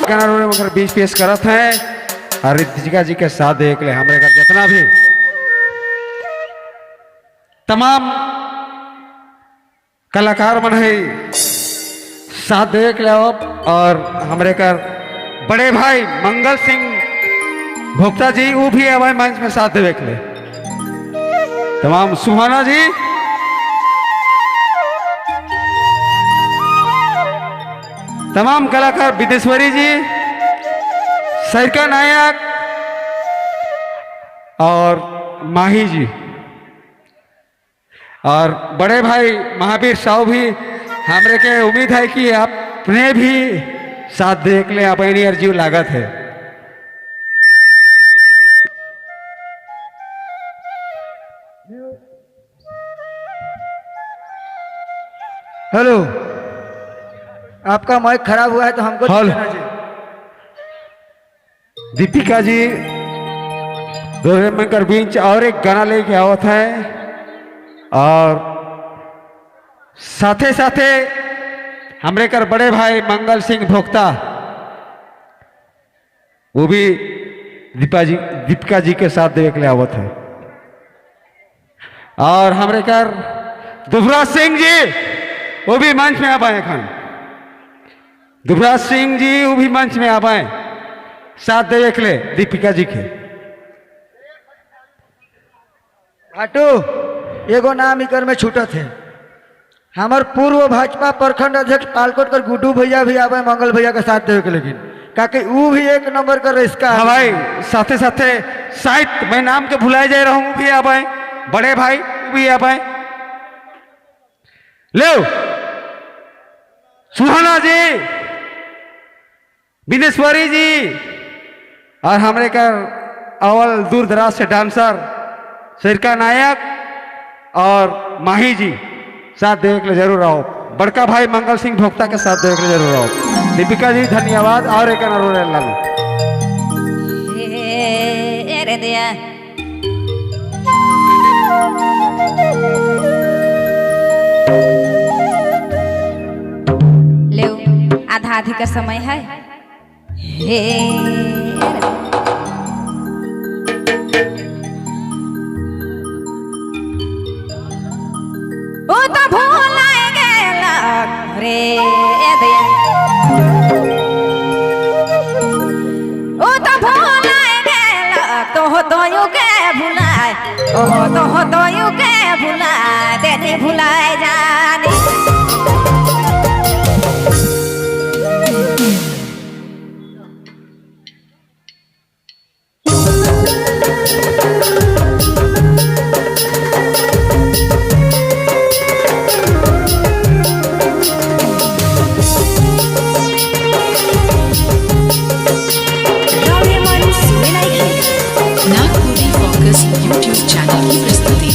गाना रोने मगर बीच पेश करत हैं और रितिका जी के साथ देख ले हमारे घर जितना भी तमाम कलाकार मन है साथ देख ले और हमारे कर बड़े भाई मंगल सिंह भोक्ता जी वो भी हमारे मंच में साथ देख ले। तमाम सुहाना जी, तमाम कलाकार विदेश्वरी जी, सरका नायक और माही जी और बड़े भाई महावीर साहु भी हमरे के उम्मीद है कि आपने भी साथ देख ले अपनी अर्जी लागत है। हेलो, आपका माइक खराब हुआ है तो हमको हेलो। दीपिका जी दोनों बीच और एक गाना लेके आवत है और साथे साथे हमरे कर बड़े भाई मंगल सिंह भोक्ता वो भी दीपिका जी के साथ देख ले आवत है। और हमरे कर दुबराज सिंह जी वो भी मंच में आ पाए खान, दुबराज सिंह जी वो भी मंच में आ पाए साथ देख ले दीपिका जी के। भाटू एगो नाम इकर में छूटत है, हमार पूर्व भाजपा प्रखंड अध्यक्ष पालकोट कर गुड्डू भैया भी आवे मंगल भैया के साथ देवे के, लेकिन काके ऊ भी एक नंबर का रिस्का। हाँ भाई, साथे साथे शायद मैं नाम के भुलाए जा रहा हूँ भी आवे बड़े भाई भी आवे। ले सुहाना जी, विनेश्वरी जी और हमारे का अवल दूर दराज से डांसर सिरका नायक और माही जी साथ देख ले जरूर आओ। बड़का भाई मंगल सिंह भोक्ता के साथ देख ले जरूर आओ। दीपिका जी धन्यवाद। और एक ले आधा आधी का समय है। हे ओ तो भूलाए गेला रे दया, ओ तो भूलाए गेला तो हो तो you के भुलाए, ओ तो हो तो you के भुलाए देनी भुलाए जानी। नागपुरी फोकस यूट्यूब चैनल की प्रस्तुति।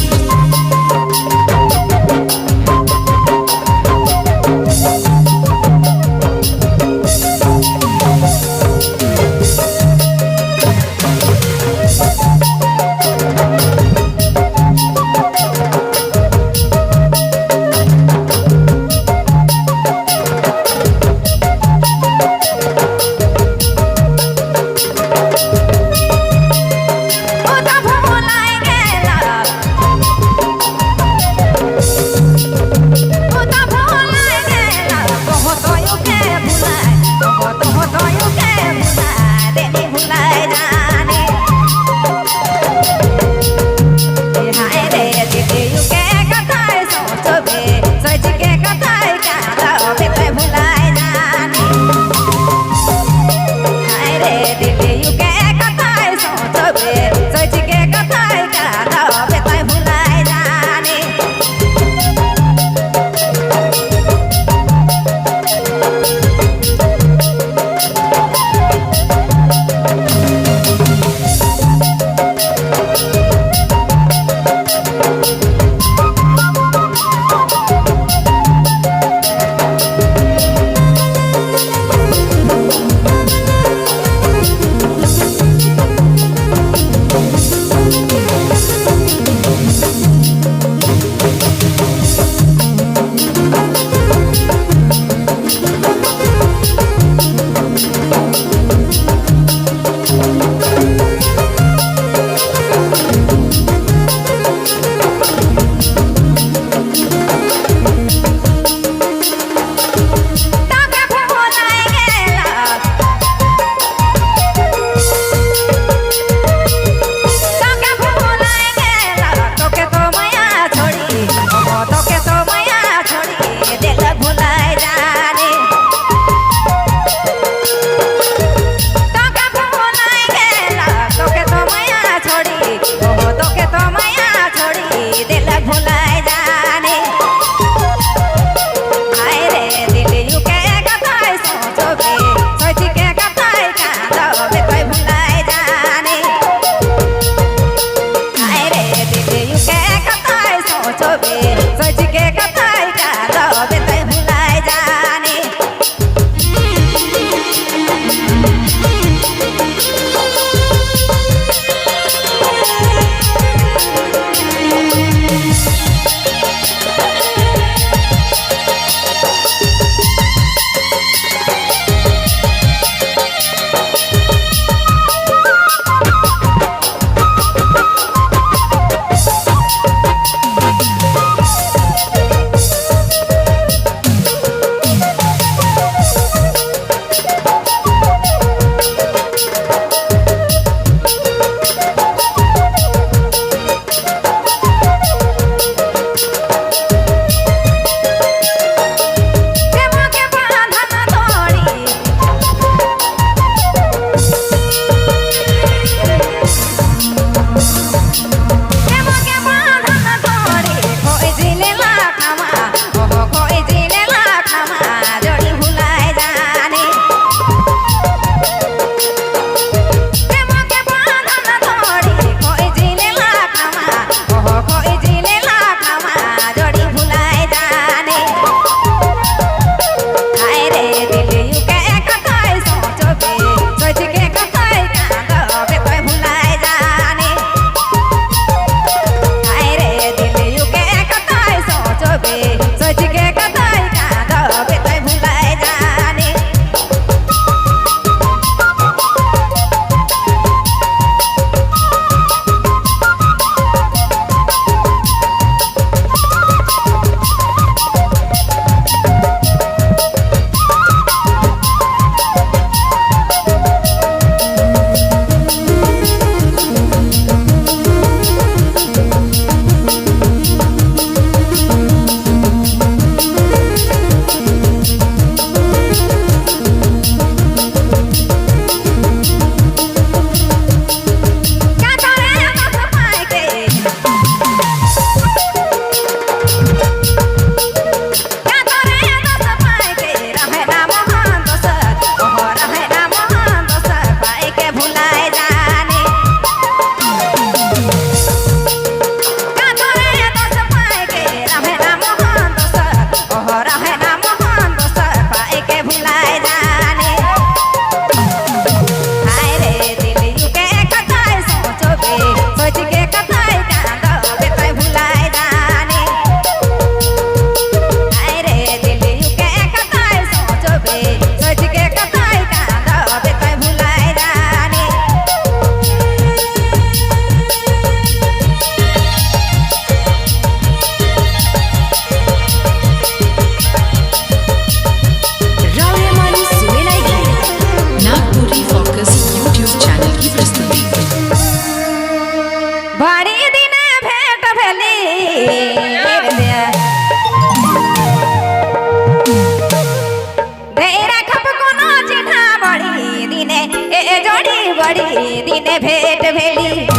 बड़ी दिने भेंट भेली।